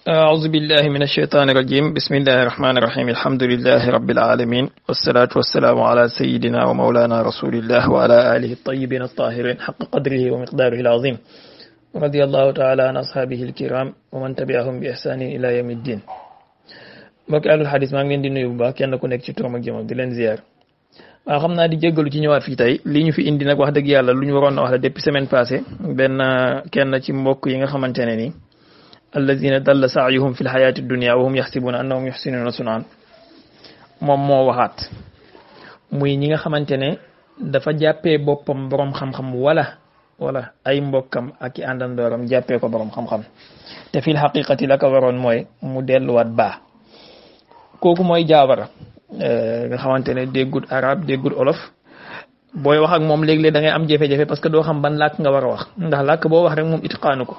أعوذ بالله من الشيطان الرجيم بسم الله الرحمن الرحيم الحمد لله رب العالمين والصلاة والسلام على سيدنا ومولانا رسول الله وعلى آله الطيبين الطاهرين حق قدره ومقداره العظيم رضي الله تعالى عن أصحابه الكرام ومن تبعهم بإحسان إلى يوم الدين mbokk Ahlul Hadith maa ngi leen di nuyu bu baax kenn ku nekk ci turam ak jëmam di leen ziar waaw xam naa di jéggalu ci ñëwaat fii tey li ñu fi indi nag wax dëgg yàlla lu ñu waroon a wax la depuis semaine passée kenn ci mbokk yi nga xamante ne ni alladina dalla saayuhum fi lxayaati dunia wa hum yaxsibuna annahum yuxsinuna sunan moom moo waxaat muy ñi nga xamante ne dafa jàppee boppam boroom xam-xam wala ay mbokkam ak i àndandooram jàppee ko boroom xam-xam te fil xaqiqati la ko waroon mooy mu delluwaat baa kooku mooy jaawara nga xamante ne déggut arab déggut olof booy wax ak moom léeg-léeg da ngay am jafe-jafe parce que doo xam ban làkk nga war a wax ndax làkk boo wax rek moom itqaanu ko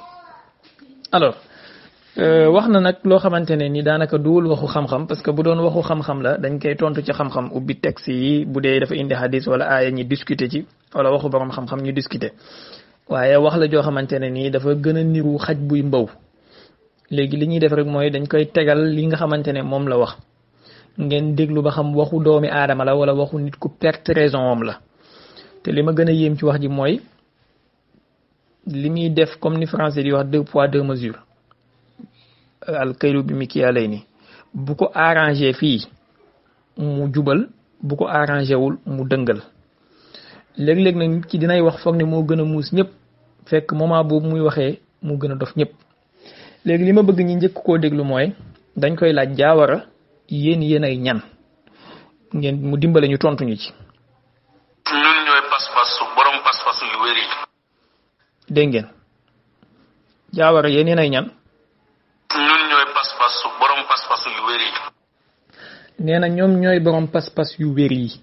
alors wax na nag loo xamante ne ni daanaka duwul waxu xam-xam parce que bu doon waxu xam-xam la dañ koy tontu ci xam-xam ubbi texte yi bu dee dafa indi hadis wala aaya ñi discuter ci wala waxu borom xam-xam ñu discuter waaye wax la joo xamante ne nii dafa gën a niru xaj buy mbaw léegi li ñuy def rek mooy dañ koy tegal li nga xamante ne moom la wax ngeen déglu ba xam waxu doomi aadama la wala waxu nit ku perte raison moom la te li ma gën a yéem ci wax ji mooy li muy def comme ni français di wax 2 poids 2 mesures al kaylu bi mikyaalayni bu ko arrangé fii mu jubal bu ko arrangé wul mu dëngal léeg-léeg nag nit ki dinay wax foog ne moo gën a muus ñëpp fekk moment boobu muy waxee mu gën a dof ñëpp léegi li ma bëgg ñi njëkk koo déglu mooy dañ koy laaj jaawara yéen ay ñan ngeen mu dimbale ñu tontu ñu ci. ñun ñooy pas-pasu borom pas-pasu yu wér yi. dégg ngeen jaawara yéen ay ñan. ñun ñooy pas-pasu borom pas-pasu yu wér yi. nee na ñoom ñooy borom pas-pas yu wér yi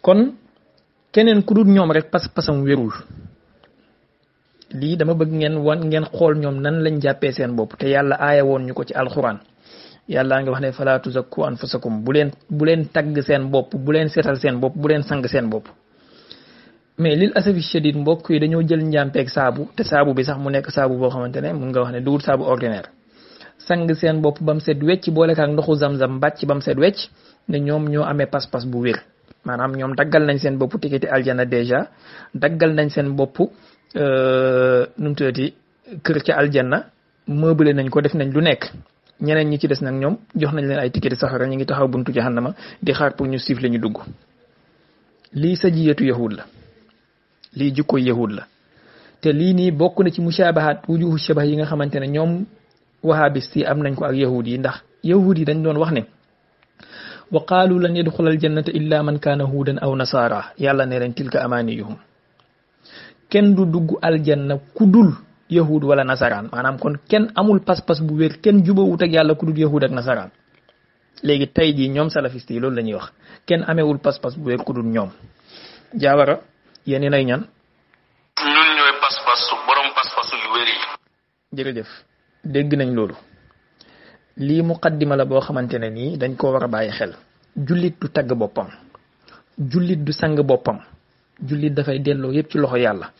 kon keneen ku dul ñoom rek pas-pasam wérul lii dama bëgg ngeen xool ñoom nan lañ jàppee seen bopp te yàlla aaya woon ñu ko ci alxuraan yàlla nga wax ne fala tuzakku anfusakum bu leen tagg seen bopp bu leen seetal seen bopp bu leen sang seen bopp mais lil asafi shadid mbokk yi dañoo jël njàmpeeg saabu te saabu bi sax mu nekk saabu boo xamante ne mun nga wax ne duwul saabu ordinaire sang seen bopp ba mu set wecc boole kaak ndoxu zam-zam mbàcc ba mu set wecc ne ñoom ñoo amee pas-pas bu wér maanaam ñoom daggal nañ seen bopp tikiti aljana déjà daggal nañ seen bopp nu mu tuddati kër ca aljanna meublé nañ ko def nañ lu nekk ñeneen ñi ci des nag ñoom jox nañ leen ay tikiti safara ñu ngi taxaw buntu jahannama di xaar pour ñu siffler ñu dugg lii sajiyatu yahud la lii jikko yahud la te lii nii bokk na ci mushabahat wujuhu shabah yi nga xamante ne ñoom wahabist yi am nañ ko ak yahud yi ndax yahud yi dañ doon wax ne wa qaalu lan yadxula aljannata illa man kaana huudan aw nasaara yàlla ne leen tilka amaniyuhum kenn du dugg aljanna ku dul yahud wala nasaraan maanaam kon kenn amul pas-pas bu wér kenn jubawut ak yàlla ku dul yahud ak nasaraan léegi tey jii ñoom salafiste yi loolu la ñuy wax kenn amewul pas-pas bu wér ku dul ñoom jaawara yéen ay ñan. ñun ñooy pas-pasu borom pas-pasu yu wér yi. jërëjëf dégg nañ loolu lii muqaddima la boo xamante ne nii dañ koo war a bàyyi xel jullit du tagg boppam jullit du sang boppam jullit dafay delloo yépp ci loxo yàlla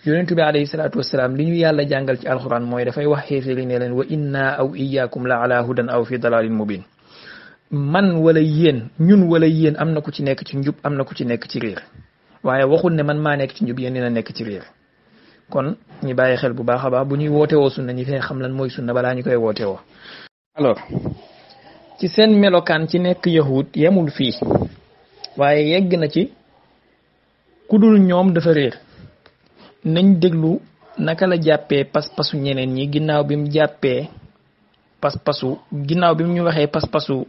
yonentu bi alayhi salaatu wasalaam li ñu yàlla jàngal ci alxuraan mooy dafay wax xéeféeri ne leen wa inna aw iyaakum la ala hudan aw fi dalalin mubin man wala yéen ñun wala yéen am na ku ci nekk ci njub am na ku ci nekk ci réer waaye waxul ne man maa nekk ci njub yéen dina nekk ci réer kon ñu bàyyi xel bu baax a baax bu ñuy woote woo sunna ñi fee xam lan mooy sunna balaa ñu koy woote woo alors ci seen melokaan ci nekk yahud yemul fii waaye yegg na ci ku dul ñoom dafa réer nañ déglu naka la jàppee pas-pasu ñeneen ñi ginnaaw bi mu jàppee ginnaaw bi mu ñu waxee pas-pasu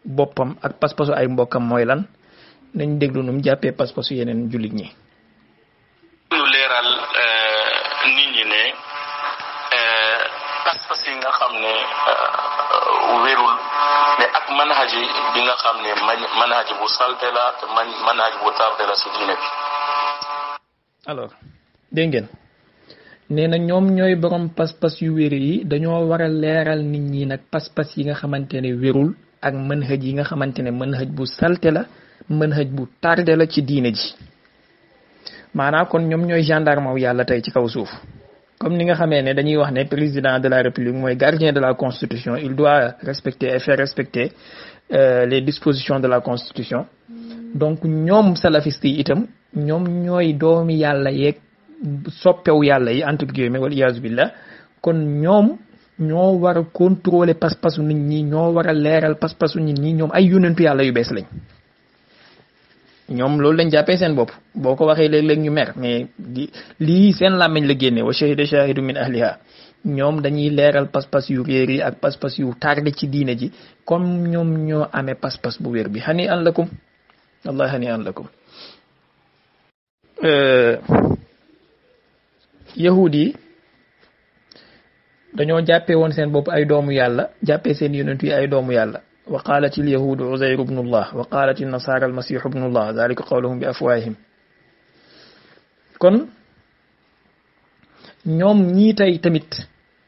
boppam ak pas-pasu ay mbokkam mooy lan nañ déglu nu mu jàppee pas-pasu yeneen jullit ñi. ñu leeral nit ñi ne pas-pas yi nga xam ne wérul mais ak manhaji bi nga xam ne manhaji bu salte la te manhaji bu tardé la si diine bi. alors dégg ngeen nee na ñoom ñooy borom pas-pas yu wér yi dañoo war a leeral nit ñi nag pas-pas yi nga xamante ne wérul ak manhaj yi nga xamante ne manhaj bu salte la manhaj bu tardé la ci diine ji maanaam kon ñoom ñooy gendarme wu yàlla tey ci kaw suuf comme ni nga xamee ne dañuy wax ne président de la république mooy gardien de la constitution, il doit respecter et faire respecter les dispositions de la constitution. Donc ñoom salafiste yi itam ñoom ñooy doomi yàlla yeeg soppew yàlla yi entre guillemets wala iyaazu billah. kon ñoom ñoo war a contrôler pas-pasu nit ñi, ñoo war a leeral pas-pasu nit ñi. ñoom ay yonentu yàlla yu bees lañ. ñoom loolu lañ jàppee seen bopp. boo ko waxee léeg-léeg ñu mer, mais lii seen làmmiñ la génne wa shahida shahidu min ahliha. ñoom dañuy leeral pas-pas yu réer yi ak pas-pas yu tardé ci diine ji, comme ñoom ñoo amee pas-pas bu wér bi. hani an lakum wallahi hani an lakum. yahudi yi dañoo jàppee woon seen bopp ay doomu yàlla, jàppee seen yonent yi ay doomu yàlla. wa qalat al yahudu uzayr ibnu allah wa qalat an nasara al masih ibnu allah dalika qawluhum bi afwahihim. kon ñoom ñii tey tamit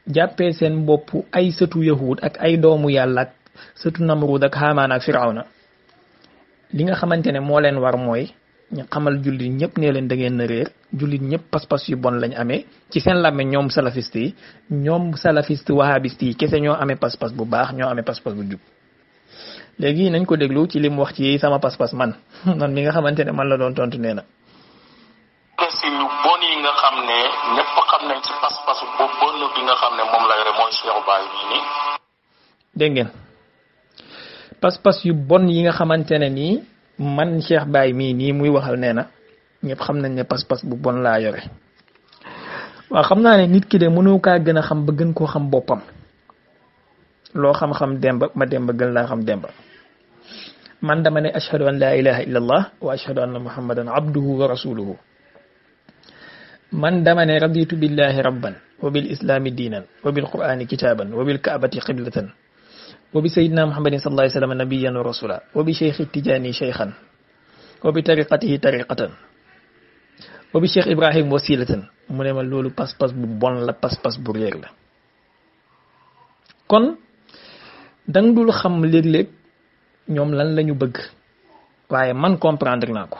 jàppee seen bopp ay sëtu yahud ak ay doomu yàlla ak sëtu namrud ak hamaan ak firawna. li nga xamante ne moo leen war mooy ñu xamal jullit ñëpp ne leen da ngeen na réer. jullit ñëpp pas-pas yu bon lañ amee ci seen làmme. ñoom salafiste yi, ñoom salafiste wahabiste yi kese ñoo amee pas-pas bu baax, ñoo amee pas-pas bu jub. léegi nañ ko déglu ci li mu wax ci sama pas-pas man mi nga xamante ne man la doon tontu nee na. si ñu bon yi nga xam ne ñëpp xam nañ ci pas-pas bu bon bi nga xam ne moom la yore mooy Cheikh Baye bii nii. dégg ngeen pas-pas yu bon yi nga xamante ne nii man Cheikh Baye mii nii muy waxal nee na ñëpp xam nañ ne pas-pas bu bon laa yore. waaw xam naa ne nit ki de mënoo kaa gën a xam ba gën koo xam boppam. loo xam-xam demba ma demba gën laa xam demba. man dama ne ashhadu an la ilaha illa allah wa ashhadu anna muhammadan abduhu wa rasuluhu. man dama ne raditu billahi rabban wa bil islami diinan wa bil qur'ani kitaban wa bil kaabati qiblatan wa bi sayyidina muhammadin sallallahu alayhi wa sallam nabiyyan wa rasula wa bi cheikh tijani cheikhan wa bi tariqatihi tariqatan wa bi cheikh ibrahim wasilatan. mu ne ma loolu pas-pas bu bon la, pas-pas bu réer la. kon dang dul xam léeg-léeg ñoom lan lañu bëgg, waaye man comprendre naa ko.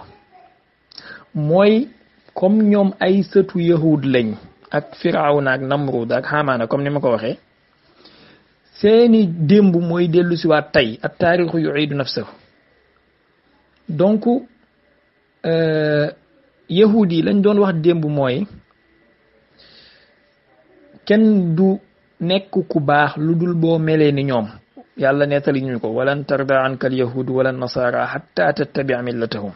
mooy comme ñoom ay sëtu yahud lañ ak firawna ak namrud ak xamaana comme ni ma ko waxee, seeni démb mooy dellu si waat tey ak taarixu yu'idu nafsahu. donc yahud yi lañ doon wax démb mooy kenn du nekk ku baax lu dul boo melee ni ñoom. yàlla nettali ñu ko walan tarda anka al yahud wala nasara hatta tattabi'a millatahum.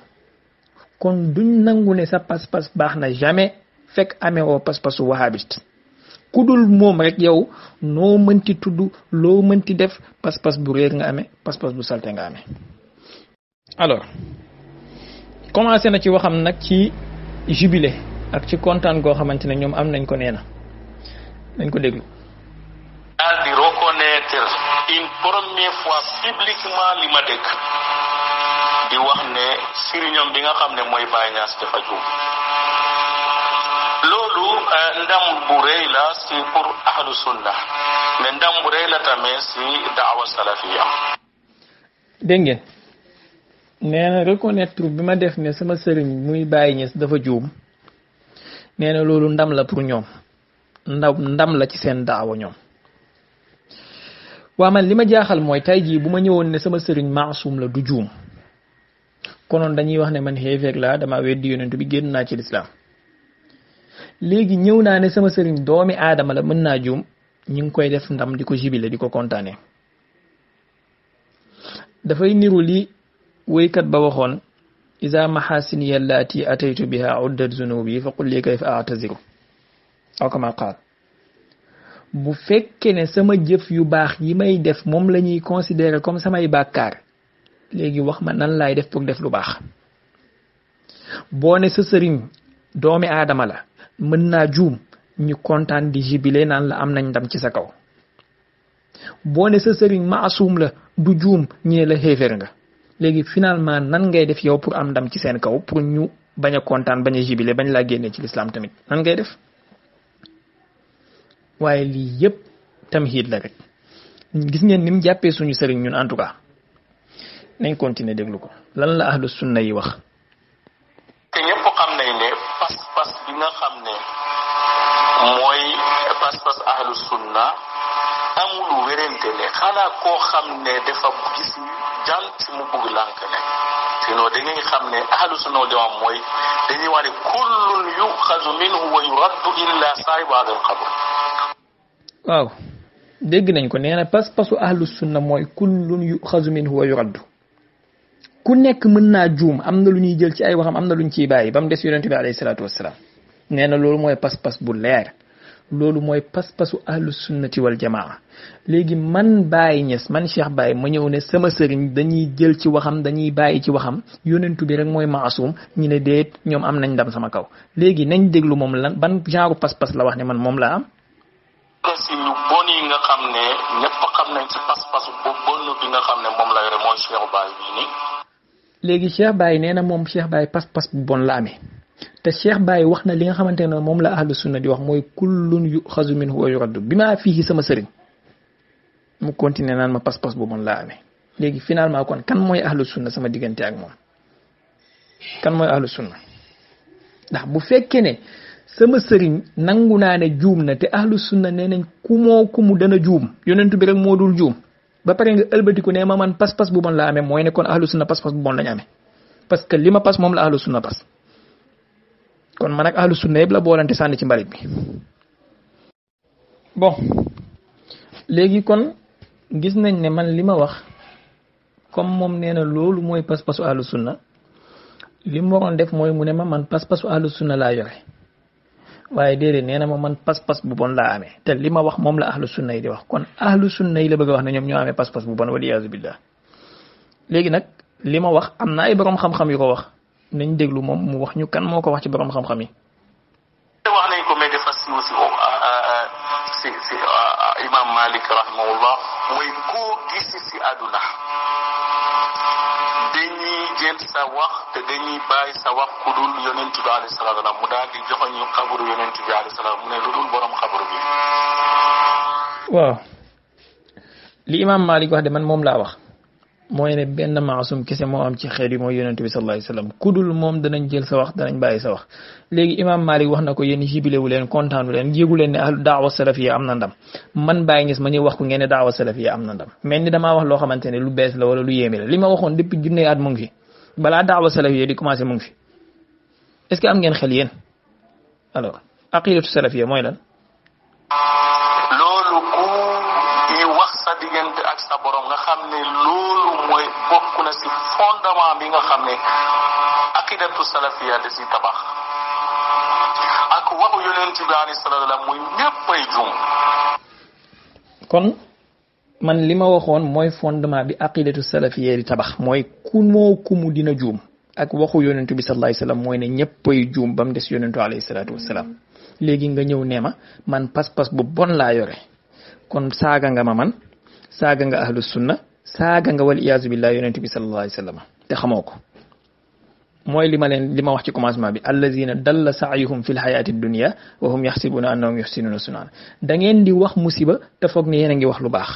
kon duñ nangu ne sa pas-pas baax na jamais fekk amee woo pas-pasu wahabiste. ku dul moom rek yow noo mënti tudd loo mënti def pas-pas bu réer nga amee, pas-pas bu salte nga amee. alors commencé na ci waxam nag ci jubilé ak ci kontaan goo xamante ne ñoom am nañ ko nee na nañ ko déglu. daal di reconnaître une première fois publiquement li ma dégg di wax ne sëriñam bi nga xam ne mooy Baye Niass dafa juum. loolu ndam bu rëy la si pour ahlu sunna, mais ndam bu rëy la tamit si daawa salafiya. dégg ngeen nee na reconnaître bi ma def ne sama sëriñ muy Baye Niass dafa juum, nee na loolu ndam la pour ñoom, ndam la ci seen daawa ñoom. waa man li ma jaaxal mooy tey jii bu ma ñëwoon ne sama sëriñ maasum la du juum, konoon dañuy wax ne man xéeféer laa, dama weddi yonent bi, génn naa ci lislaam. léegi ñëw naa ne sama sëriñ doomi aadama la, mën naa juum, ñu ngi koy def ndam di ko jibile di ko kontaane. dafay niru li woykat ba waxoon iza mahasini allati ataytu biha uddat zunubi fa qul li kayfa a'taziru aw kama qaal. bu fekkee ne sama jëf yu baax yi may def moom la ñuy considérer comme samay bàkkaar, léegi wax ma nan laay def pour def lu baax. boo ne sa sëriñ doomi aadama la, mën naa juum, ñu kontaan di jibile naan la am nañ ndam ci sa kaw. boo ne sa sëriñ maasum la du juum, ñu ne la xéeféer nga. léegi finalement nan ngay def yow pour am ndam ci seen kaw, pour ñu bañ a kontaan, bañ a jibile, bañ laa génnee ci lislaam tamit nan ngay def? waaye lii yëpp tamhid la rek. gis ngeen ni mu jàppee suñu sëriñ ñun en tout cas. nañ continuer déglu ko lan la ahlu sunna yi wax. te ñëpp xam nañ ne pas-pas bi nga xam ne mooy pas-pas ahlu sunna amul wérante ne xanaa koo xam ne dafa gis jant mu bugg lànk ne sinon da ngay xam ne ahlu sunna wal jamaa mooy dañuy wax ne kullun yuxazu minhu wa yuraddu illa saahibu hadha al qabr. waaw dégg nañ ko nee na pas-pasu ahlu sunna mooy kullun yuxazu minhu wa yuraddu ku nekk mën naa juum am na lu ñuy jël ci ay waxam am na lu ñu ciy bàyyi ba mu des yonent bi alayhi salaatu wassalaam nee na loolu mooy pas-pas bu leer loolu mooy pas-pasu ahlu sunnati wal jamaa léegi man Baye Niass man Cheikh Baye ma ñëw ne sama sëriñ dañuy jël ci waxam dañuy bàyyi ci waxam yonentu bi rek mooy maasum ñu ne déet ñoom am nañ ndam sama kaw léegi nañ déglu moom lan ban genre pas-pas la wax ne man moom laa am. si ñu bon yi nga xam ne ñëpp xam nañ ci pas-pasu bu bon bi nga xam ne moom la yore mooy Cheikh Baye bii nii. léegi Cheikh Baye nee na moom Cheikh Baye pas-pas bu bon la amee te Cheikh Baye wax na li nga xamante ne moom la ahlu sunna di wax mooy kullun yuxazu minhu wa yuraddu bi maa fii sama sëriñ mu continuer naan ma pas-pas bu bon laa amee léegi finalement kon kan mooy ahlu sunna sama diggante ak moom kan mooy ahlu sunna ndax bu fekkee ne sama sëriñ nangu naa ne juum na te ahlu sunna nee nañ ku mu dana juum yonentu bi rek moo dul juum ba pare nga ëlbatiku ne ma man pas-pas bu bon laa amee mooy ne kon ahlu sunna pas-pas bu bon lañ amee parce que li ma pas moom la ahlu sunna pas kon man ak ahlu sunna yëpp la boolante sànni ci mbalit bi bon léegi kon gis nañ ne man li ma wax comme moom nee na loolu mooy pas-pasu ahlu sunna li mu waroon def mooy mu ne ma man pas-pasu ahlu sunna laa yore waaye déedéet nee na ma man pas-pas bu bon laa amee te li ma wax moom la ahlu sunna yi di wax kon ahlu sunna yi la bëgg a wax ne ñoom ñoo amee pas-pas bu bon wal iyaazu billah léegi nag li ma wax am na ay borom xam-xam yu ko wax nañ déglu moom mu wax ñu kan moo ko wax ci borom xam-xam yi. wax nañ ko mais dafa siiw si imam Malik rahimahullah mooy koo gisi si àdduna dañuy jël sa wax te dañuy bàyyi sa wax ku dul yonent bi alayhi salaatu wa salaam mu daal di joxoñ ñu xabaru yonent bi alayhi salaam mu ne lu dul borom xabaru bi. waaw li imam Malik wax de man moom laa wax mooy ne benn maasum kese moo am ci xeet yi mooy yonent bi sallallahu alayhi wasallam ku dul moom danañ jël sa wax danañ bàyyi sa wax léegi imam Malik wax na ko yéen jibile wu leen kontaanu leen jéegu leen ne ahlu daawa salafiya am na ndam man Baye Niass ma ñëw wax ko ngeen ne daawa salafiya am na ndam mel ni damaa wax loo xamante ne lu bees la wala lu yéeme la li ma waxoon depuis junne at mu ngi fi balaa daawa salafiya di commencé mu ngi fi est-ce que am ngeen xel yéen alors aqidatu salafiya mooy lan. loolu ku yi wax sa diggante ak sa borom nga xam ne loolu mooy bokk na si fondement bi nga xam ne aqidatu salafiya da si tabax ak waxu yonent bi alayhi salaatu wa salaam muy ñëppay juum. kon man li ma waxoon mooy fondement bi aqidatu salafiya di tabax mooy kumu dina juum ak waxu yonent bi sallallahu alayhi wasallam mooy ne ñëppay juum ba mu des yonentu alayhi salaatu wasalaam léegi nga ñëw ne ma man pas-pas bu bon laa yore kon saaga nga ma man saaga nga ahlu sunna saaga nga wal iyaazu billah yonent bi sallallahu alayhi wasallam te xamoo ko mooy li ma wax ci commencement bi allazina dalla sa'yuhum fil hayati dunya wa hum yaxsibuna annahum yuxsinuna sunan da ngeen di wax musiba te foog ne yéen a ngi wax lu baax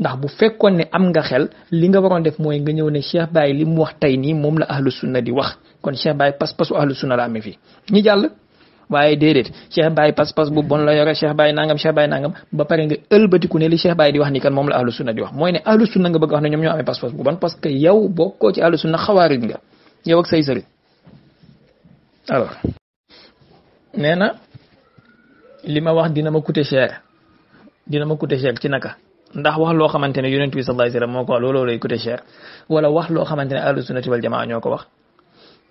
ndax bu fekkoon ne am nga xel li nga waroon def mooy nga ñëw ne Cheikh Baye li mu wax tey nii moom la ahlu sunna di wax kon Cheikh Baye pas-pasu ahlu sunna la amee fii ñi jàll waaye déedéet Cheikh Baye pas-pas bu bon la yore Cheikh Baye nangam ba pare nga ëlbatiku ne li Cheikh Baye di wax ni kan moom la ahlu sunna di wax mooy ne ahlu sunna nga bëgg wax ne ñoom ñoo amee pas-pas bu bon parce que yow bokkoo ci ahlu sunna xawaarij nga yow ak say sëriñ alors nee na li ma wax dina ma coûter cher ci naka ndax wax loo xamante ne yonent bi sallallahu alayhi wasallam moo ko wax looloo lay coûter cher wala wax loo xamante ne ahlu sunnati wal jamaa ñoo ko wax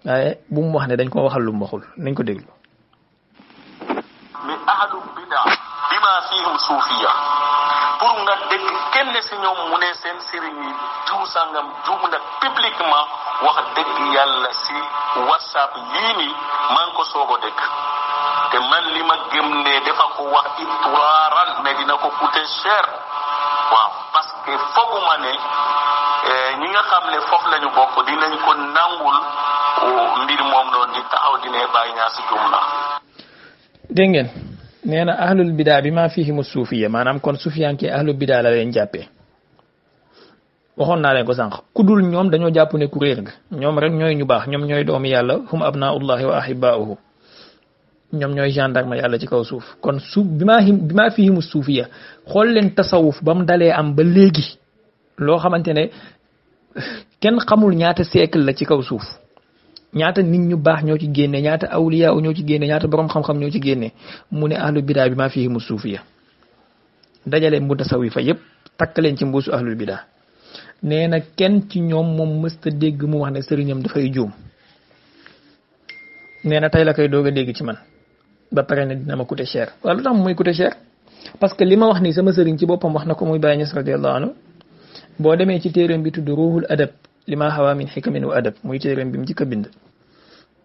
waaye bu mu wax ne dañ ko waxal lu mu waxul nañ ko déglu. mais ahlu bida bima fihim suufiya pour nga dégg kenn si ñoom mu ne seen sëriñ yi jiw sangam juum na publiquement wax dëgg yàlla si whatsapp yii nii maa ngi ko soog a dégg te man li ma gëm ne dafa ko wax ituraaran mais dina ko coûter cher. waaw parce que fooguma ne ñi nga xam ne foofu lañu bokk dinañ ko nangul mbir moom noonu di taxaw dina Baye Niass juum na. dégg ngeen nee na ahlul bidaa bi maa fihimu suufiya maanaam kon suufiyanke ahlul bidaa la leen jàppee waxoon naa leen ko sànq ku dul ñoom dañoo jàpp ne ku réer nga ñoom rek ñooy ñu baax ñoom ñooy doomi yàlla hum abnaullahi wa ahibaauhu ñoom ñooy gendarme yàlla ci kaw suuf kon suuf bi maa fihimu suufiya xool leen tasawuf ba mu dalee am ba léegi loo xamante ne kenn xamul ñaata siècle la ci kaw suuf ñaata nit ñu baax ñoo ci génne ñaata awliya ñoo ci génne ñaata borom xam-xam ñoo ci génne mu ne ahlul bidaa bi maa fihimu suufiya dajale mu tasawifa yépp takk leen ci mbuusu ahlul bidaa nee na kenn ci ñoom moom mësta dégg mu wax ne sëriñam dafay juum nee na tey la koy doog a dégg ci man ba pare ne dina ma coûter cher waaw lu tax muy coûter cher parce que li ma wax nii sama sëriñ ci boppam wax na ko muy Baye Niass radiyallahu anhu boo demee ci téeréem bi tudd ruuhul adab li ma xawaa min xikamin wa adab muy téeréem bi mu njëkk a bind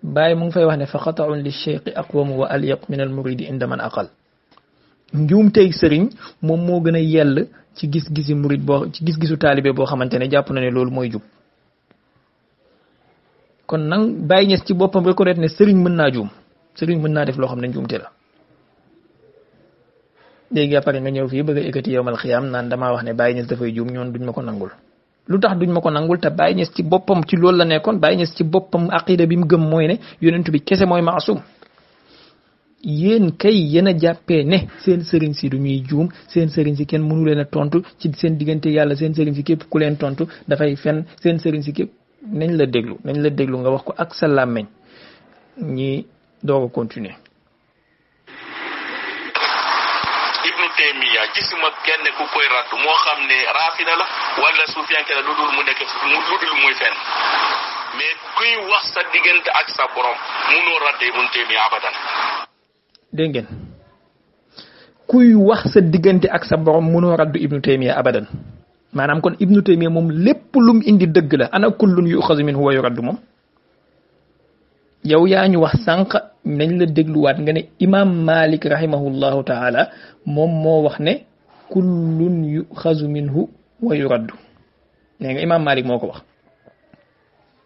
Baye mu ngi fay wax ne fa xataun li cheikhi aqwamu wa alyaq min al muridi inda man aqal njuum tey sëriñ moom moo gën a yell ci gis-gisi murid boo ci gis-gisu taalibe boo xamante ne jàpp na ne loolu mooy jub kon nag Baye Niass ci boppam reconnaître ne sëriñ mën naa juum sëriñ mën naa def loo xam ne njuumte la léegi après nga ñëw fii bëgg a ekkati yowmal xiyaam naan damaa wax ne Baye Niass dafay juum ñoon duñ ma ko nangul lu tax duñ ma ko nangul te Baye Niass ci boppam ci loolu la nekkoon Baye Niass ci boppam aqida bi mu gëm mooy ne yonent bi kese mooy maasum yéen kay yéen a jàppee ne seen sëriñ si du ñuy juum seen sëriñ si kenn mënu leen a tontu ci seen diggante yàlla seen sëriñ si képp ku leen tontu dafay fen seen sëriñ si képp nañ la déglu nga wax ko ak sa làmmeñ ñi doog a continuer. Ibnu Taymiya gisuma kenn ku koy raddu moo xam ne raafida la wala suufiyanke la lu dul mu nekk lu dul muy fen mais kuy wax sa diggante ak sa borom munoo radde Ibnu Taymiya abadan. dégg ngeen kuy wax sa diggante ak sa borom munoo raddu Ibnu Taymiya abadan maanaam kon Ibnu Taymiya moom lépp lum indi dëgg la ana kullun yuxazu minhu wa yuraddu moom yow yaa ñu wax sànq nañ la dégluwaat nga ne imam Malik rahimahullahu taala moom moo wax ne kullun yuxazu minhu wa yuraddu nee nga imam Malik moo ko wax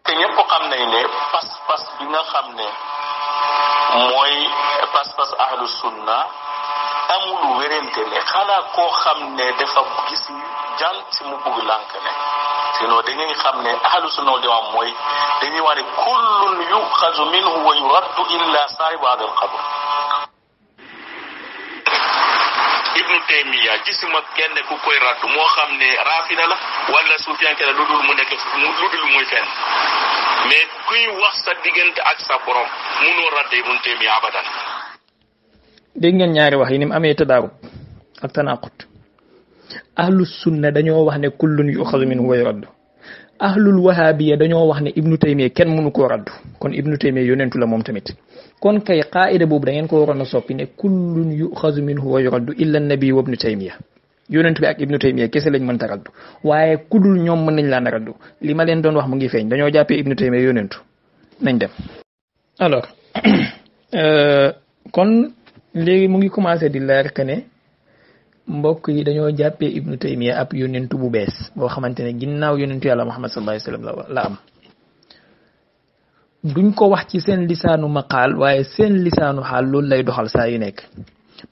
te ñëpp xam nañ ne pas-pas bi nga xam ne mooy pas-pas ahlu sunna amul wérante ne xanaa koo xam ne dafa gis jant mu bugg lànk ne sinon da ngay xam ne ahlu sunna wal jamaa mooy dañuy wax ne kullun yuxazu minhu wa yuraddu illa saahibu hada al qabr. Ibnu Taymiya gisuma kenn ku koy raddu moo xam ne raafida la wala suufiyanke la lu dul mu nekk lu dul muy fen mais kuy wax sa diggante ak sa borom munoo radde Ibnu Taymiya abadan. dégg ngeen ñaari wax yi ni mu amee tadaarub ak tanaqut ahlu sunna dañoo wax ne kullun yuxazu minhu wa yuraddu ahlul wahabiya dañoo wax ne Ibnu Taymiya kenn mënu koo raddu kon Ibnu Taymiya yonentu la moom tamit kon kay qaida boobu da ngeen ko waroon a soppi ne kullun yuxazu minhu wa yuraddu illa nabi wa Ibnu Taymiya yonentu bi ak Ibnu Taymiya kese lañ mënta raddu waaye kudul ñoom mën nañ laan a raddu li ma leen doon wax mu ngi feeñ dañoo jàppee Ibnu Taymiya yonentu nañ dem alors kon léegi mu ngi commencé di leer que ne mbokk yi dañoo jàppee Ibnu Taymiya ab yonentu bu bees boo xamante ne ginnaaw yonentu yàlla Muhammad sallallahu alayhi wasallam la am duñ ko wax ci seen lisaanu maqaal waaye seen lisaanu xaal loolu lay doxal saa yu nekk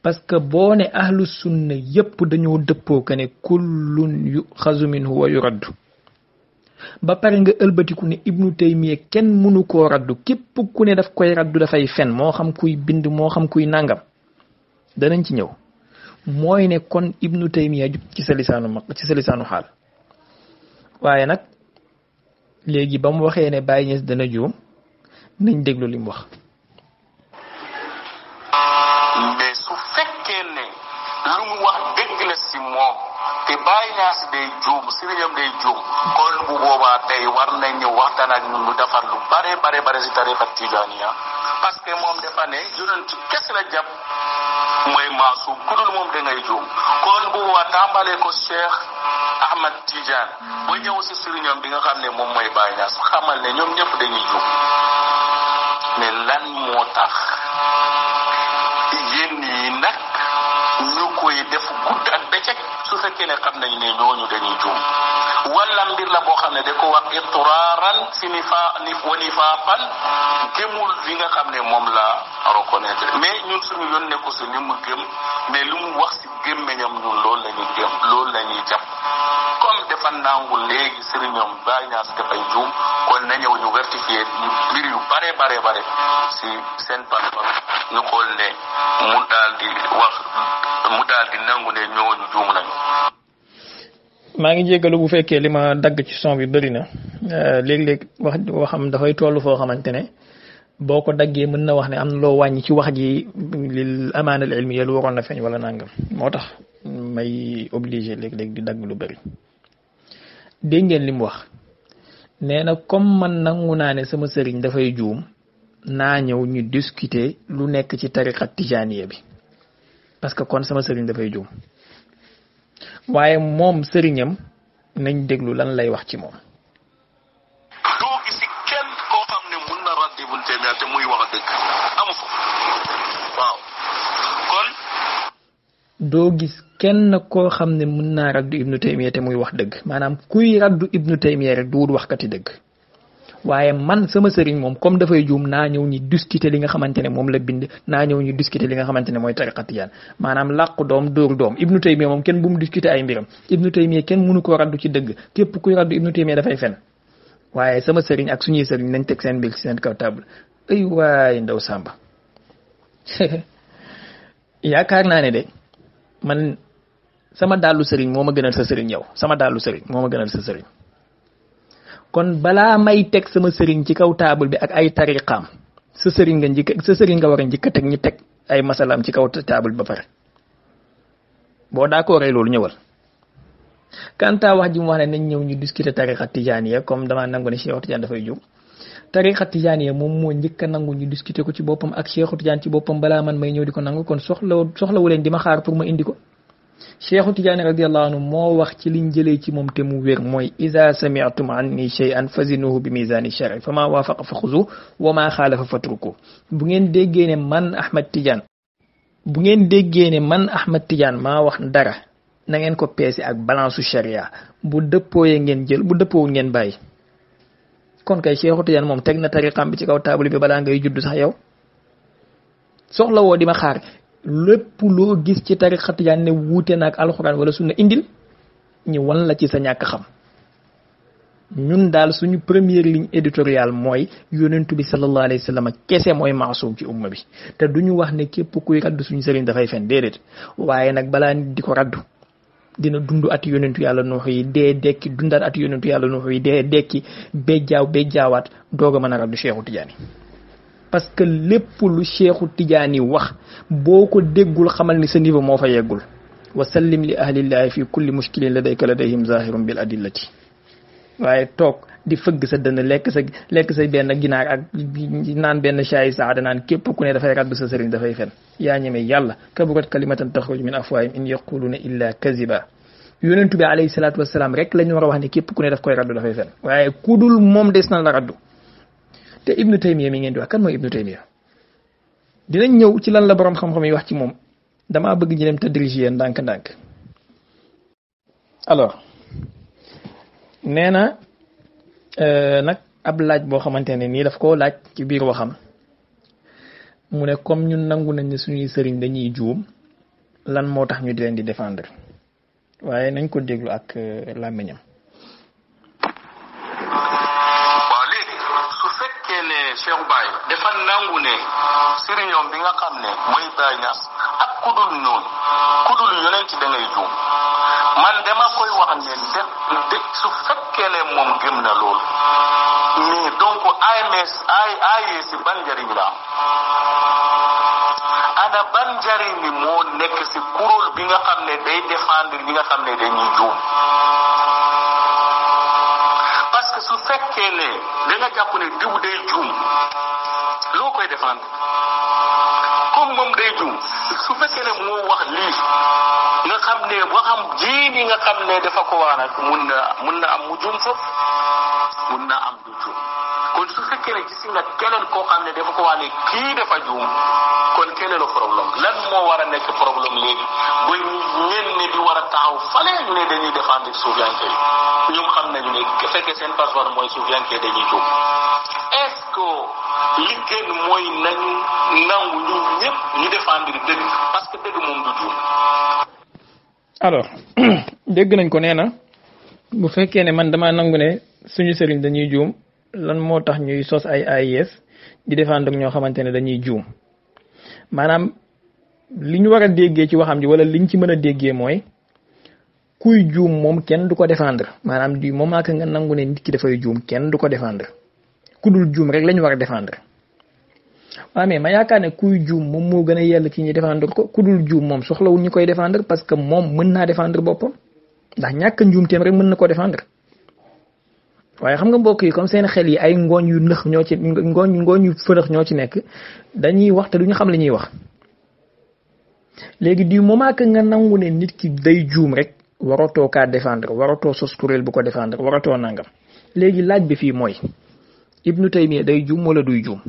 parce que boo ne ahlu sunna yépp dañoo dëppoo que ne kullun yuxazu minhu wa yuraddu ba pare nga ëlbatiku ne Ibnu Taymiya kenn mënu koo raddu képp ku ne daf koy raddu dafay fen moo xam kuy bind moo xam kuy nangam danañ ci ñëw mooy ne kon Ibnu Taymiya jub ci sa lisaanu xaal waaye nag léegi ba mu waxee ne Baye Niass dana juum nañ déglu li mu wax. mais su fekkee ne lu mu wax dëgg la si moom te Baye Niass day juum sëriñam day juum kon bu boobaa tey war nañ ñëw waxtaan ak ñun lu defar lu bare si tariqa Tijaaniya parce que moom dafa ne yonent kese la jàpp mooy maasum ku dul moom da ngay juum kon bu boobaa tàmbalee ko Cheikh Ahmad Tidiane ba ñëw si sëriñam bi nga xam ne moom mooy Baye Niass xamal ne ñoom ñëpp dañuy juum mais lan moo tax yéen yi nag ñu koy def gudd ak bëccëg su fekkee ne xam nañ ne ñooñu dañuy juum wala mbir la boo xam ne da ko wax ituraaran si nifaaqan gëmul li nga xam ne moom la reconnaître mais ñun suñu yoon nekku si li mu gëm mais lu mu wax si gémmeñam ñun loolu la ñuy gëm loolu la ñuy jàpp comme dafa nangu léegi sëriñam Baye Niass dafay juum kon na ñëw ñu rectifier ñu mbir yu bare si seen passeport ñu xool ne mu daal di nangu ne ñooñu juum nañu. maa ngi jéggalu bu fekkee li ma dagg ci son bi bëri na léeg-léeg waxam dafay toll foo xamante ne boo ko daggee mën na wax ne am na loo wàññi ci wax ji lil amaana al ilmiya lu waroon na feeñ wala nangam moo tax may obligé léeg-léeg di dagg lu bëri. dégg ngeen li mu wax nee na comme man nangu naa ne sama sëriñ dafay juum naa ñëw ñu discuter lu nekk ci tariqa tijaaniya bi parce que kon sama sëriñ dafay juum waaye moom sëriñam nañ déglu lan lay wax ci moom. doo gis kenn koo xam ne mun na raddi Ibnu Taymiya te muy wax dëgg amu fa waaw kon. doo gis kenn koo xam ne mun naa raddu Ibnu Taymiya te muy wax dëgg maanaam kuy raddu Ibnu Taymiya rek du waxkati dëgg waaye man sama sëriñ moom comme dafay juum naa ñëw ñu discuter li nga xamante ne moom la bind naa ñëw ñu discuter li nga xamante ne mooy tariqa tijaan maanaam làqu doom dóor doom Ibnu Taymiya moom kenn bu mu discuter ay mbiram Ibnu Taymiya kenn mënu koo raddu ci dëgg képp kuy raddu Ibnu Taymiya dafay fen waaye sama sëriñ ak suñuy sëriñ nañ teg seen mbir ci seen kaw table ay waay ndaw Samba yaakaar naa ne de man sama dàllu sëriñ moo ma gënal sa sëriñ yow sama dàllu sëriñ moo ma gënal sa sëriñ kon balaa may teg sama sëriñ ci kaw table bi ak ay tariqaam sa sëriñ nga war a njëkk a teg ñu teg ay masalaam ci kaw table bi ba pare boo d'accord loolu ñëwal. kanta wax ji mu wax ne nañ ñëw ñu discuter tariqa tijaaniya comme dama nangu ne Cheikh Tidiane dafay jóg tariqa tijaaniya moom moo njëkk a nangu ñu discuter ko ci boppam ak Cheikh Tidiane ci boppam balaa man may ñëw di ko nangu kon soxlawu leen di ma xaar pour ma indi ko. Cheikhu Tijaani radiyallahu anhu moo wax ci liñ jëlee ci moom te mu wér mooy iza sami'tum anni shay'an fazinuhu bi mizani shar'i fa ma wafaqa fa xuzu wa ma xaalafa fatruku bu ngeen déggee ne man Ahmad Tidiane maa wax dara na ngeen ko peese ak balance sharia bu dëppooyee ngeen jël bu dëppoowul ngeen bàyyi kon kay Cheikhu Tidiane moom teg na tariqam bi ci kaw table bi balaa ngay judd sax yow soxla woo di ma xaar lépp loo gis ci tariqa tijaan ne wuute na ak alxuraan wala sunna indil ñu wan la ci sa ñàkk xam ñun daal suñu première ligne éditoriale mooy yonentu bi sallallahu alayhi wa sallam kese mooy maasum ci umma bi te duñu wax ne képp kuy raddu suñu sëriñ dafay fen déedéet waaye nag balaa nit di ko raddu dina dund ati yonentu yàlla nuux yi dee dekki dundaat ati yonentu yàlla nuux yi dee dekki béjjaawaat doog a mën a raddu Cheikhu Tidiane parce que lépp lu Cheikhu Tidiane wax boo ko déggul xamal ni sa niveau moo fa yeggul wa sallim li ahlillahi fi kulli mushkilin ladayhim zahirun bil adillati waaye toog di fëgg sa dënn lekk sa benn ginaar ak naan benn shaay saada naan képp ku ne dafay raddu sa sëriñ dafay fen yaa ñeme yàlla kaburat kalimatan taxruju min afwahim in yaquluna illa kaziba yonentu bi alayhi salaatu wasalaam rek la ñu war a wax ne képp ku ne daf koy raddu dafay fen waaye ku dul moom des na la raddu te Ibnu Taymiya mi ngeen di wax kan mooy Ibnu Taymiya dinañ ñëw ci lan la borom xam-xam yi wax ci moom damaa bëgg ñu dem tadrijiyan ndànk-ndànk alors nee na nag ab laaj boo xamante ne nii daf koo laaj ci biir waxam mu ne comme ñun nangu nañ ne suñuy sëriñ dañuy juum lan moo tax ñu di leen di défendre waaye nañ ko déglu ak làmmiñam. Cheikh Baye dafa nangu ne sëriñoom bi nga xam ne mooy Baye Niass ak kudul noonu kudul yonent da ngay juum man dama koy wax ne su fekkee ne moom gëm na loolu mais donc AIS ban njëriñ la ana ban njëriñ bi moo nekk si kuréel bi nga xam ne day défendre ñi nga xam ne dañuy juum parce que su fekkee ne da nga jàpp ne diw day juum loo koy défendre comme moom day juum su fekkee ne moo wax lii nga xam ne waxam ji ni nga xam ne dafa ko wax nag mun na am mu juum foofu mun na am du juum kon su fekkee ne gis nga keneen koo xam ne dafa ko wax ne kii dafa juum kon keneen problème lan moo war a nekk problème léegi ba ñenn ñi di war a taxaw fale ñu ne dañuy défendre suufiyanke yi ñoom xam nañu ne fekkee seen passeport mooy suufiyanke dañuy juum est-ce que li gën mooy nañu nangu ñun ñëpp ñu défendre dëgg parce que dëgg moom du juum. alors dégg nañ ko nee na bu fekkee ne man dama nangu ne suñu sëriñ dañuy juum lan moo tax ñuy sos ay AIS di défendre ñoo xamante ne dañuy juum maanaam li ñu war a déggee ci waxam ji wala liñ ci mën a déggee mooy kuy juum moom kenn du ko défendre maanaam du moment que nga nangu ne nit ki dafay juum kenn du ko défendre ku dul juum rek lañu war a défendre waaw mais ma yaakaar ne kuy juum moom moo gën a yell ci ñi défendre ko ku dul juum moom soxlawul ñu koy défendre parce que moom mën naa défendre boppam ndax ñàkk njuumteem rek mën na ko défendre waaye xam nga mbokk yi comme seen xel yi ay ngooñ yu nëx ñoo ci ngooñ yu fënax ñoo ci nekk dañuy wax te duñu xam li ñuy wax léegi du moment que nga nangu ne nit ki day juum rek waratoo kaa défendre waratoo sos kuréel bu ko défendre waratoo nangam léegi laaj bi fii mooy Ibnu Taymiya day juum wala duy juum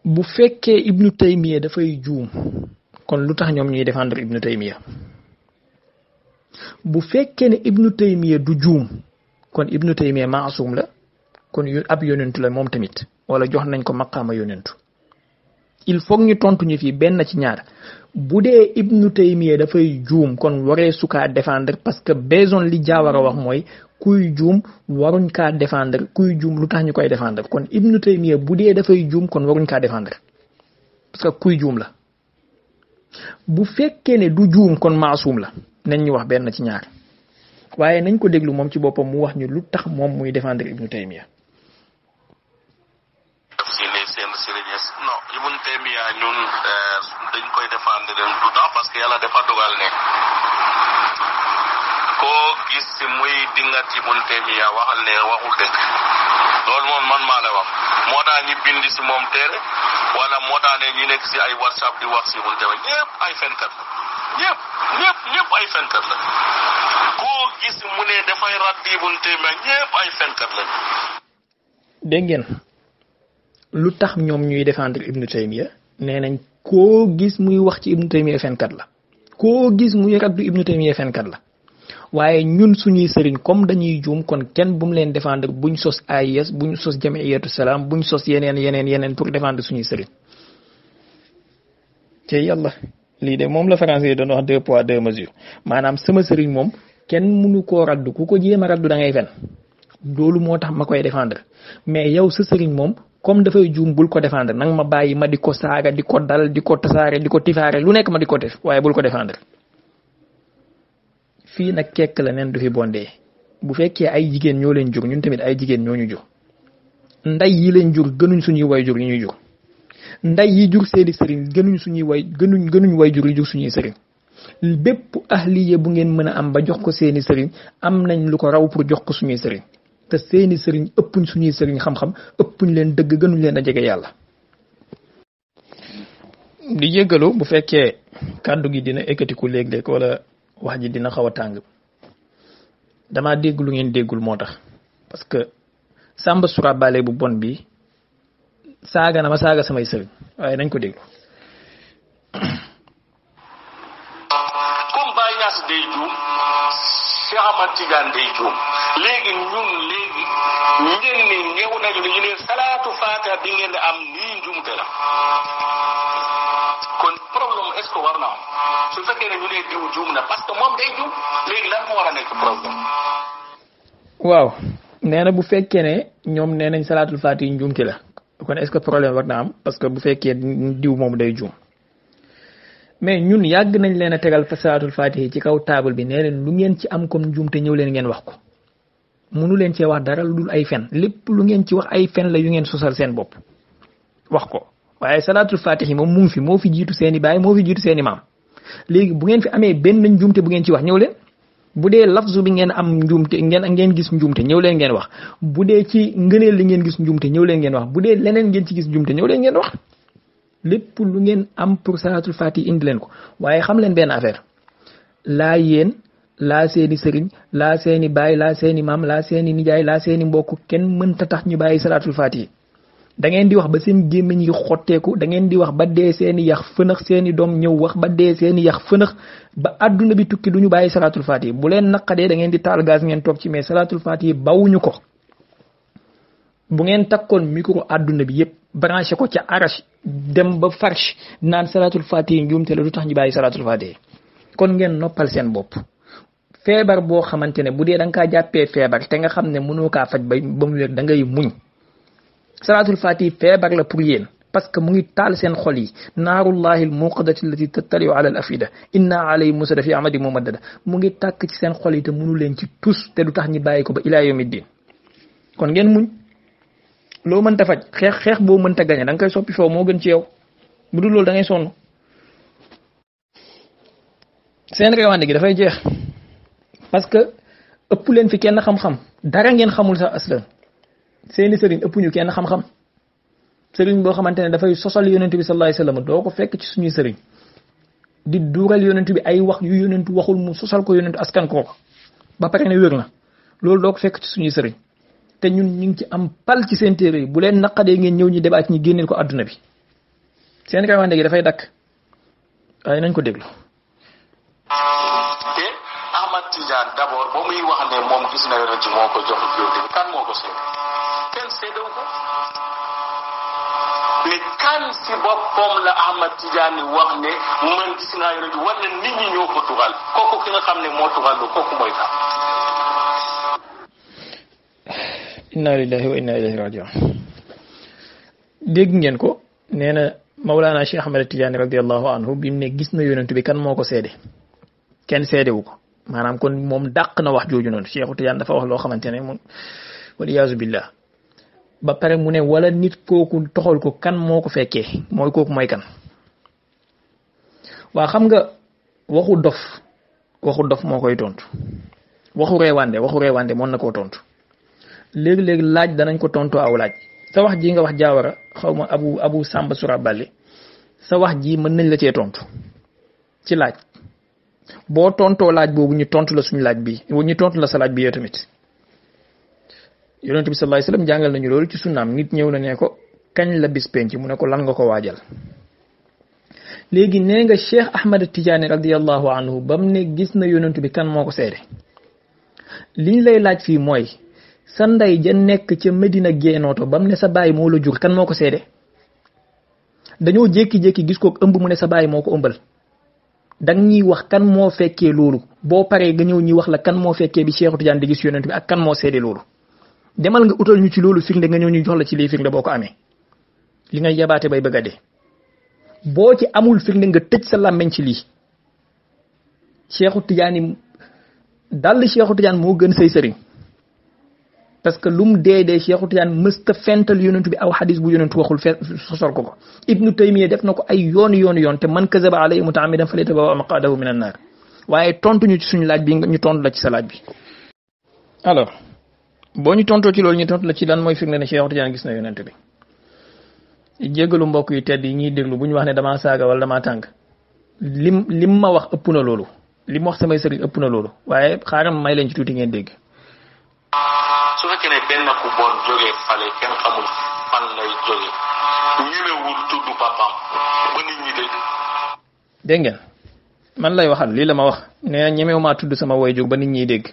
bu fekkee Ibnu Taymiya dafay juum kon lu tax ñoom ñuy défendre Ibnu Taymiya bu fekkee ne Ibnu Taymiya du juum kon Ibnu Taymiya maasum la kon ab yonentu la moom tamit wala jox nañ ko maqaama yonentu il faut ñu tontu ñu fii benn ci ñaar bu dee Ibnu Taymiya dafay juum kon waree su kaa défendre parce que besoin li Jaawara wax mooy kuy juum waruñ kaa défendre kuy juum lu tax ñu koy défendre kon Ibnu Taymiya bu dee dafay juum kon waruñ kaa défendre parce que kuy juum la bu fekkee ne du juum kon maasum la nañ ñu wax benn ci ñaar waaye nañ ko déglu moom ci boppam mu wax ñu lu tax moom muy défendre Ibnu Taymiya. non Ibnu Taymiya ñun dañ koy défendre du tax parce que yàlla dafa dogal ne koo gis muy dingat Ibnu Taymiya waxal ne waxul dëgg loolu moom man maa la wax moo tax ñi bind si moom téere wala moo tax ne ñi nekk si ay WhatsApp di wax si Ibnu Taymiya ñëpp ay fenkat la ñëpp ay fenkat la koo gis mu ne dafay raddi Ibnu Taymiya ñëpp ay fenkat la. dégg ngeen lu tax ñoom ñuy défendre Ibnu Taymiya nee nañ koo gis muy wax ci Ibnu Taymiya fenkat la koo gis muy raddu Ibnu Taymiya fenkat la waaye ñun suñuy sëriñ comme dañuy juum kon kenn bu mu leen défendre buñ sos AIS buñ sos Jamiyatu Salaam buñ sos yeneen pour défendre suñuy sëriñ te yàlla lii de moom la français doon wax 2 poids 2 mesures maanaam sama sëriñ moom kenn mënu koo raddu ku ko jéem a raddu da ngay fen loolu moo tax ma koy défendre mais yow sa sëriñ moom comme dafay juum bul ko défendre nang ma bàyyi ma di ko saaga di ko dal di ko tasaare di ko tifaare lu nekk ma di ko def waaye bul ko défendre fii nag kekk la nen du fi bondee bu fekkee ay jigéen ñoo leen jur ñun tamit ay jigéen ñoo ñu jur nday yi leen jur gënuñ suñuy way jur yi ñuy jur nday yi jur seeni sëriñ gënuñ suñuy gënuñ way jur yi jur suñuy sëriñ bépp ahliye bu ngeen mën a am ba jox ko seeni sëriñ am nañ lu ko raw pour jox ko suñuy sëriñ te seeni sëriñ ëppuñ suñuy sëriñ xam-xam ëppuñ leen dëgg gënuñ leen a jege yàlla. di jéggalu bu fekkee kàddu gi dina ekkatiku léeg-léeg wala wax ji dina xaw a tàng damaa dégg lu ngeen déggul moo tax parce que Samba Surabale bu bon bi saaga na ma saaga samay sëriñ waaye nañ ko déglu. comme Baye Niass day juum Cheikh Ahmad Tidiane day juum léegi ñun ngeen ni ñëw nañu ne ñu ne salaatu faatiha bi ngeen di am nii njuumte la kon problème est-ce que war na am su fekkee ne ñu ne diw juum na parce que moom day juum léegi lan moo war a nekk problème. waaw nee na bu fekkee ne ñoom nee nañ salaatul faatiha njuumte la kon est-ce que problème war na am parce que bu fekkee diw moom day juum mais ñun yàgg nañ leen a tegal fa salaatul faatiha ci kaw table bi nee leen lu ngeen ci am comme njuumte ñëw leen ngeen wax ko mënu leen cee wax dara lu dul ay fen lépp lu ngeen ci wax ay fen la yu ngeen sosal seen bopp wax ko waaye salaatul faatiha moom mu ngi fi moo fi jiitu seeni baay moo fi jiitu seeni maam léegi bu ngeen fi amee benn njuumte bu ngeen ci wax ñëw leen bu dee lafzu bi ngeen am njuumte ngeen gis njuumte ñëw leen ngeen wax bu dee ci ngëneel li ngeen gis njuumte ñëw leen ngeen wax bu dee leneen ngeen ci gis njuumte ñëw leen ngeen wax lépp lu ngeen am pour salaatul faatiha indi leen ko waaye xam leen benn affaire laa yéen laa seeni sëriñ laa seeni baay laa seeni maam laa seeni nijaay laa seeni mbokk kenn mënta tax ñu bàyyi salaatul faatiha da ngeen di wax ba seen gémmiñ yi xotteeku da ngeen di wax ba dee seeni yax fënax seeni doom ñëw wax ba dee seeni yax fënax ba adduna bi tukki duñu bàyyi salaatul faatiha bu leen naqadee da ngeen di taal gaz ngeen toog ci mais salaatul faatiha bawuñu ko bu ngeen takkoon micro adduna bi yëpp branché ko ca arash dem ba farsh naan salaatul faatiha njuumte la du tax ñu bàyyi salaatul faatiha kon ngeen noppal seen bopp feebar boo xamante ne bu dee da nga kaa jàppee feebar te nga xam ne mënoo kaa faj ba mu wér da ngay muñ salaatul faatiha feebar la pour yéen parce que mu ngi taal seen xol yi naarullahi al muqadati allati tattaliu ala al afida inna alayhi musada fi amadi mumaddada mu ngi tàkk ci seen xol yi te mënu leen ci tus te du tax ñi bàyyi ko ba ilaa yawmi diin kon ngeen muñ loo mënta faj xeex boo mënta gañe da nga koy soppi foofu moo gën ci yow bu dul loolu da ngay sonn seen réewande gi dafay jeex parce que ëpp leen fi kenn xam-xam dara ngeen xamul sax aslan seeni sëriñ ëpp ñu kenn xam-xam sëriñ boo xamante ne dafay sosal yonent bi sallallahu alayhi wasallam doo ko fekk ci suñuy sëriñ di duural yonent bi ay wax yu yonent waxul mu sosal ko yonent askan ko ba pare ne wér na loolu doo ko fekk ci suñuy sëriñ te ñun ñu ngi ci am pal ci seen téere yi bu leen naqadee ngeen ñëw ñi débat ñi génneel ko àdduna bi seen réewande gi dafay dakk waaye nañ ko déglu. te Ahmad Tidiane d'abord ba muy wax ne moom gis na yonent moo ko jox yonent bi kan moo ko seede kenn seedewu ko mais kan si boppam la Ahmad Tidiane wax ne man gis naa yonent bi wala nit ñi ñoo ko tuxal kooku ki nga xam ne moo tuxal lu kooku mooy kan. inna lillahi wa inna ilayhi raji'un dégg ngeen ko nee na Mawlana Cheikh Ahmad Tidiane radiyallahu anhu bi mu ne gis na yonent bi kan moo ko seede kenn seedewu ko maanaam kon moom dàq na wax jooju noonu Cheikh Tidiane dafa wax loo xamante ne moom waliyaazu billah ba pare mu ne wala nit kooku toxal ko kan moo ko fekkee mooy kooku mooy kan waa xam nga waxu dof moo koy tontu waxu reewande mën na koo tontu léegi-léegi laaj danañ ko tontu aw laaj sa wax ji nga wax jaawara xaw ma abu Samba Sura Balli sa wax ji mën nañ la cee tontu ci laaj boo tontoo laaj boobu ñu tontu la suñu laaj bi ñu tontu la sa laaj bi yow tamit yonent bi sallallahu alayhi wasallam jàngal nañu loolu ci sunnaam nit ñëw na ne ko kañ la bis penc mu ne ko lan nga ko waajal léegi nee nga Cheikh Ahmad Tidiane radiyallahu anhu bam ne gis na yonent bi kan moo ko seede liñ lay laaj fii mooy sa ndey ja nekk ca Medina géenooto bam ne sa baay moo la jur kan moo ko seede dañoo jékki-jékki gis ko ëmb mu ne sa baay moo ko ëmbal dang ñuy wax kan moo fekkee loolu boo paree nga ñëw ñuy wax la kan moo fekkee bi Cheikh Tidiane di gis yonent bi ak kan moo seede loolu demal nga utal ñu ci loolu firnde nga ñëw ñu jox la ci lii firnde boo ko amee li ngay yabaate bay bëgg a dee boo ci amul firnde nga tëj sa làmmeñ ci lii Cheikh Tidiane dal Cheikh Tidiane moo gën say sëriñ parce que lum dee Cheikh Tidiane mësta fental yonent bi aw xadis bu yonent waxul sosol ko Ibnu Taymiya def na ko ay yoon te man kazaba alayhi mutaamidan falyatabawa maqadahu min an-nar waaye tontu ñu ci suñu laaj bi ñu tontu la ci sa laaj bi. alors boo ñu tontoo ci loolu ñu tontu la ci lan mooy firnde ne Cheikh Tidiane gis na yonent bi jéggalu mbokk yi tedd yi ñuy déglu bu ñu wax ne damaa saaga wala damaa tàng lim ma wax ëpp na loolu lim wax samay sëriñ ëpp na loolu waaye xaaral may leen ci tuuti ngeen dégg. su fekkee ne benn ku bon jógee fale kenn xamul fan lay jógee ñemewul tudd papaam ba nit ñi dégg. dégg ngeen man lay waxal lii la ma wax nee ñemewu maa tudd sama waajur ba nit ñi dégg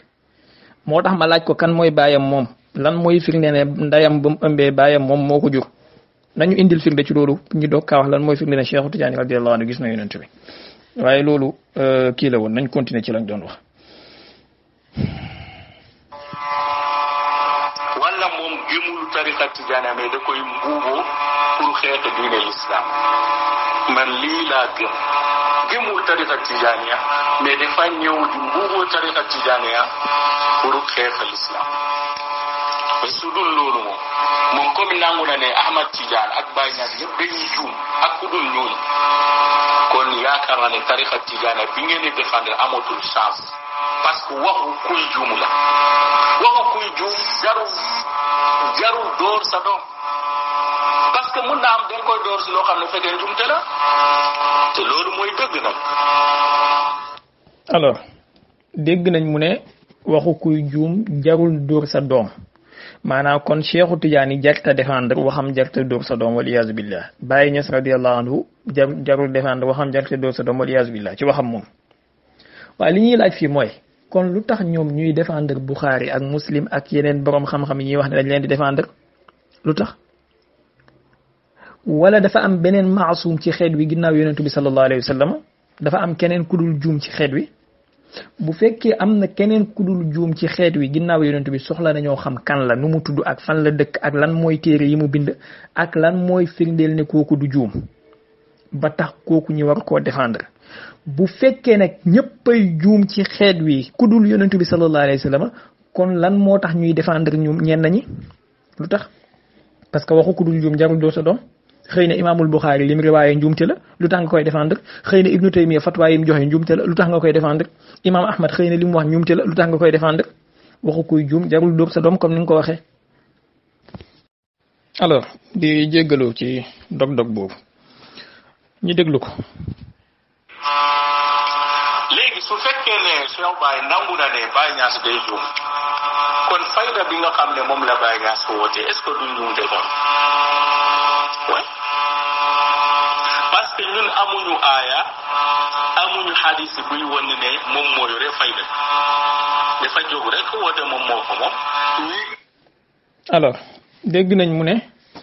moo tax ma laaj ko kan mooy baayam moom lan mooy firnde ne ndayam ba mu ëmbee baayam moom moo ko jur nañu indil firnde ci loolu ñu doog kaa wax lan mooy firnde ne Cheikh Tidiane radiyallahu anhu gis na yonent bi waaye loolu kii la woon nañ continuer ci lañ doon wax. tariqa tijaaniya mais da koy mbuuboo pour xeex diine l'islam man lii laa gëmul tariqa tijaaniya mais dafa ñëw di mbuuboo tariqa tijaaniya pour xeex l'islam mais su dul loolu moom comme nangu na ne Ahmad Tidiane ak Baye Niass yëpp dañuy juum ak ku dul ñooñu kon yaakaar na ne tariqa tijaaniya bi ngeen di défendre amatul chance parce que waxu kuy juum la waxu kuy juum jarul door sa doom parce que mun naa am dañ koy door si loo xam ne fekkee njumte la te loolu mooy dëgg nag. alors dégg nañ mu ne waxu kuy juum jarul door sa doom maanaam kon Cheikhu Tidiane jarta défendre waxam jarta door sa doom wal iyaazu billah Baye Niass radiyallahu anhu jarul défendre waxam jarta door sa doom wal iyaazu billah ci waxam moom waaye li ñuy laaj fii mooy kon lu tax ñoom ñuy défendre Bukhari ak Muslim ak yeneen borom xam-xam yi ñuy wax ne dañ leen di défendre lu tax wala dafa am beneen maasum ci xeet wi ginnaaw yonentu bi sallallahu alayhi wa sallam dafa am keneen ku dul juum ci xeet wi bu fekkee am na keneen ku dul juum ci xeet wi ginnaaw yonent bi soxla nañoo xam kan la nu mu tudd ak fan la dëkk ak lan mooy téere yi mu bind ak lan mooy firndeel ne kooku du juum ba tax kooku ñu war koo défendre bu fekkee nag ñëppay juum ci xeet wi ku dul yonent bi sallallahu alayhi wa sallam kon lan moo tax ñuy défendre ñoom ñenn ñi lu tax parce que waxu ku dul juum jarul doo sa doom xëy na imaamul Buxaari lim riwaaye njuumte la lu tax nga koy défendre xëy na Ibnu Taymiya fatwa yi mu joxe njuumte la lu tax nga koy défendre imaam Ahmad xëy na li mu wax njuumte la lu tax nga koy défendre waxu kuy juum jarul dóor sa doom comme ni nga ko waxee. alors di jéggalu ci dog-dog boobu ñu déglu ko. léegi su fekkee ne Cheikh Baye nangu na ne Baye Niass day juum kon fayda bi nga xam ne moom la Baye Niass woote est-ce que du njuumte kon oui parce que ñun amuñu aaya amuñu xadis buy wan ne moom moo yore fayda dafa jóg rek woote moom moo ko moom. alors dégg nañ mu ne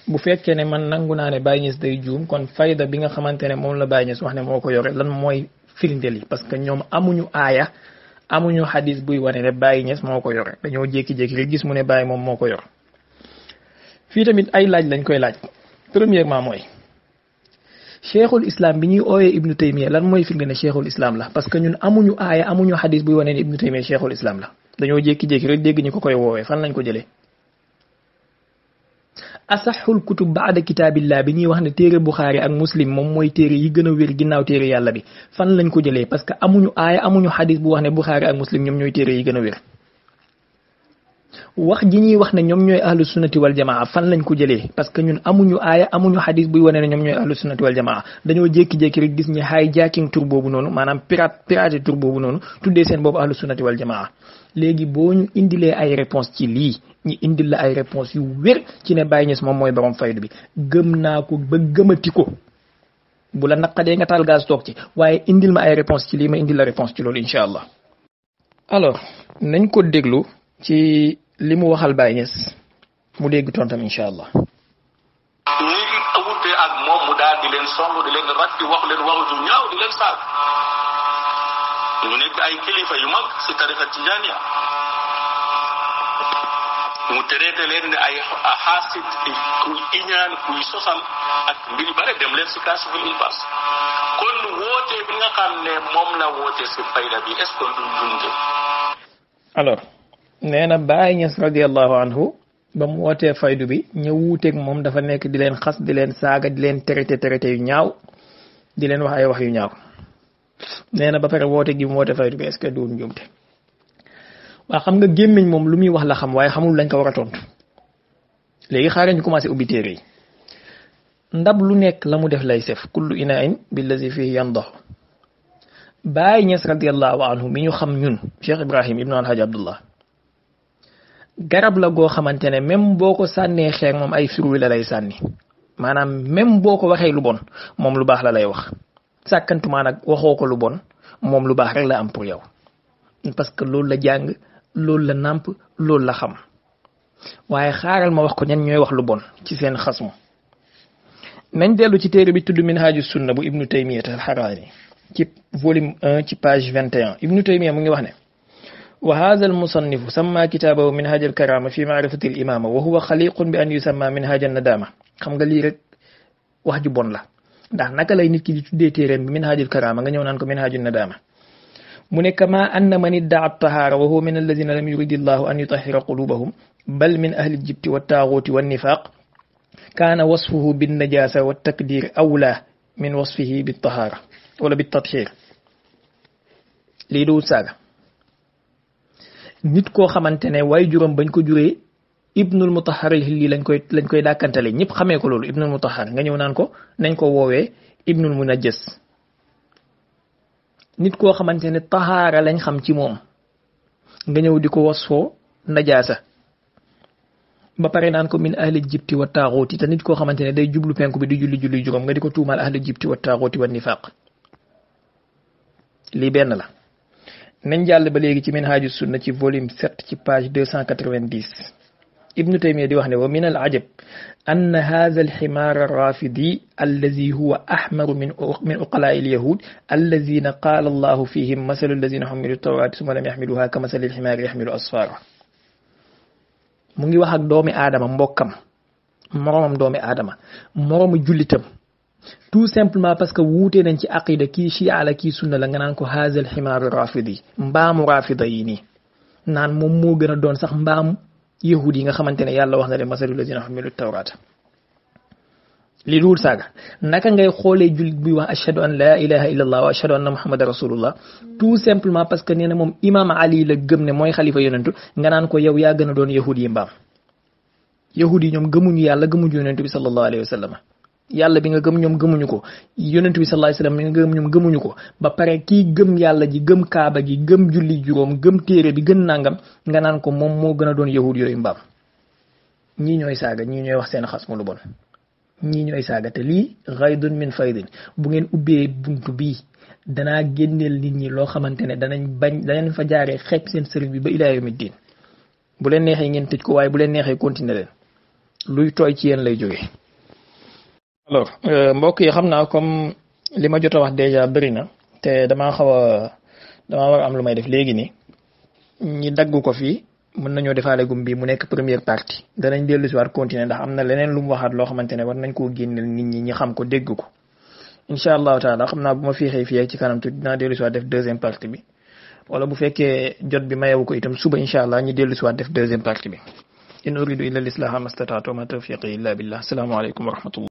bu fekkee ne man nangu naa ne Baye Niass day juum kon fayda bi nga xamante ne moom la Baye Niass wax ne moo ko yore lan mooy firndeel yi parce que ñoom amuñu aaya amuñu xadis buy wane ne Baye Niass moo ko yore dañoo jékki-jékki rek gis mu ne Baye moom moo ko yor fii tamit ay laaj lañ koy laaj premièrement mooy cheikhul islam bi ñuy ooyee Ibnu Taymiya lan mooy firnde ne cheikhul islam la parce que ñun amuñu aaya amuñu xadis buy wane ne Ibnu Taymiya cheikhul islam la dañoo jékki-jékki rek dégg ñu ko koy woowee fan lañ ko jëlee. asaxul kutub baada kitaabillah bi ñuy wax ne téere Buxaari ak Muslim moom mooy téere yi gën a wér ginnaaw téere yàlla bi fan lañ ko jëlee parce que amuñu aaya amuñu xadis bu wax ne Buxaari ak Muslim ñoom ñooy téere yi gën a wér. wax ji ñuy wax ne ñoom ñooy ahlu sunnati wal jamaa fan lañ ko jëlee parce que ñun amuñu aaya amuñu xadis buy wane ne ñoom ñooy ahlu sunnati wal jamaa dañoo jékki-jékki rek gis ñi hijacking tur boobu noonu maanaam pirate tur boobu noonu tuddee seen boobu ahlu sunnati wal jamaa léegi boo ñu indilee ay réponse ci lii ñi indil la ay réponse yu wér ci ne Baye Niass moom mooy borom faydu bi gëm naa ko ba gëmati ko bu la naqadee nga taal gaz toog ci waaye indil ma ay réponse ci lii ma indil la réponse ci loolu incha allah. alors nañ ko déglu ci li mu waxal Baye Niass mu dégg tontam incha allah. ñi wute ak moom mu daal di leen song di leen rat di wax leen waxu ju ñaaw di leen saag ñu nekk ay kilifa yu mag si tariqa tijaaniya mu traité leen ne ay xaasit kuy iñaan kuy sosal ak mbir bare dem leen si kaasiful ilbaas kon woote bi nga xam ne moom la woote si fayda bi est-ce que du njuumte. alors nee na Baye Niass radiallahu anhu ba mu wootee faydu bi ñëw wuuteeg moom dafa nekk di leen xas di leen saaga di leen traité yu ñaaw di leen wax ay wax yu ñaaw nee na ba pare woote gi mu woote faydu bi est-ce que du njuumte. waaw xam nga gémmiñ moom lu muy wax la xam waaye xamul lañ ko war a tontu léegi xaaral ñu commencé ubbi téere yi ndab lu nekk la mu def lay sef kullu inaa'in billazi fihi yandax Baye Niass radiallahu anhu mi ñu xam ñun Cheikh Ibrahim ibnu Alhaji Abdullah garab la goo xamante ne même boo ko sànnee xeer moom ay fruits la lay sànni maanaam même boo ko waxee lu bon moom lu baax la lay wax sàkkantumaa nag waxoo ko lu bon moom lu baax rek la am pour yow parce que loolu la jàng loolu la nàmp loolu la xam waaye xaaral ma wax ko ñan ñooy wax lu bon ci seen xasmu nañ dellu ci téere bi tudd Minhaju Sunna bu Ibnu Taymiya al-Harani ci volume 1 ci page 21 Ibnu Taymiya mu ngi wax ne wa hadha al-musannifu samma kitaabahu Minhaj al-Karama fi ma'rifati al-imama wa huwa xaliqun bi an yusamma Minhaj an-Nadama xam nga lii rek wax ju bon la ndax naka lay nit ki di tuddee téereem bi Minhaj al-Karama nga ñëw naan ko Minhaj an-Nadama mu ne kama anna man iddaa at-tahaara wa huwa min alladhina lam yuridi Allahu an yutahhira qulubahum bal min ahli al-jibti wat-taghuti wan-nifaq kaana wasfuhu bin-najasa wat-takdir awla min wasfihi bit-tahaara wala bit-tathhir lii du saaga nit koo xamante ne waaye juróom bañ ko juree Ibnul Mutahhar al-Hilli lañ koy dàkkantale ñëpp xamee ko loolu Ibnul Mutahhar nga ñëw naan ko nañ ko woowee Ibnul Munajjas nit koo xamante ne tahaara lañ xam ci moom nga ñëw di ko wasfoo najaasa ba pare naan ko min ahli jibti wa taaxuuti te nit koo xamante ne day jublu penku bi di julli juróom nga di ko tuumaal ahli jibti wa taaxuuti wa nifaq lii benn la nañ jàll ba léegi ci Minhaju Sunna ci volume 7 ci page 290 ibnu taymiya di wax ne wa min al ajab أن هذا الحمار الرافضي الذي هو أحمر من أقلاء اليهود الذين قال الله فيهم مثل الذين حملوا التوراة ثم لم يحملوها كمثل الحمار يحمل أسفارا mu ngi wax ak doomi aadama mbokkam moromam doomi aadama moromu jullitam tout simplement parce que wuute nañ ci aqida kii chia la kii sunna la nga naan ko haazal ximaaru rafidi mbaamu rafida yi nii naan moom moo gën a doon sax mbaamu yahud yi nga xamante ne yàlla wax na leen masalu lazina xamilu tawraata li duul saaga naka ngay xoolee jullit buy wax ashhadu an la ilaha illa allah wa ashhadu anna muhammadan rasulullah tout simplement parce que nee na moom imam ali la gëm ne mooy xalifa yonentu nga naan ko yow yaa gën a doon yahud yi mbaam yahud yi ñoom gëmuñu yàlla gëmuñu yonentu bi sallallahu alayhi wa sallam yàlla bi nga gëm ñoom gëmuñu ko yonentu bi sallallahu alayhi wa sallam bi nga gëm ñoom gëmuñu ko ba pare kii gëm yàlla ji gëm kaaba gi gëm julli juróom gëm téere bi gën nangam nga naan ko moom moo gën a doon yahud yooyu mbaam ñii ñooy saaga ñii ñooy wax seen xas mu lu bon ñii ñooy saaga te lii ghaydun min faydin bu ngeen ubbee buntu bii danaa génneel nit ñi loo xamante ne danañ fa jaaree xeeb seen sëriñ bi ba ilaa yawmi diin bu leen neexee ngeen tëj ko waaye bu leen neexee continuer leen luy tooy ci yéen lay jógee. alors mbokk yi xam naa comme li ma jot a wax déjà bëri na te damaa war a am lu may def léegi nii ñi dagg ko fii mën nañoo defaale gum bi mu nekk première partie danañ dellu si waat continuer ndax am na leneen lu mu waxaat loo xamante ne war nañ koo génneel nit ñi ñi xam ko dégg ko incha allahu taala xam naa bu ma fiixee fii ci kanam tuuti dinaa dellu si waat def deuxième partie bi wala bu fekkee jot bi mayewu ko itam suba incha allah ñu dellu si waat def deuxième partie bi in uridu illa al islaha mastataatu ma tawfiqi illa billah assalaamu aleykum wa rahmatullah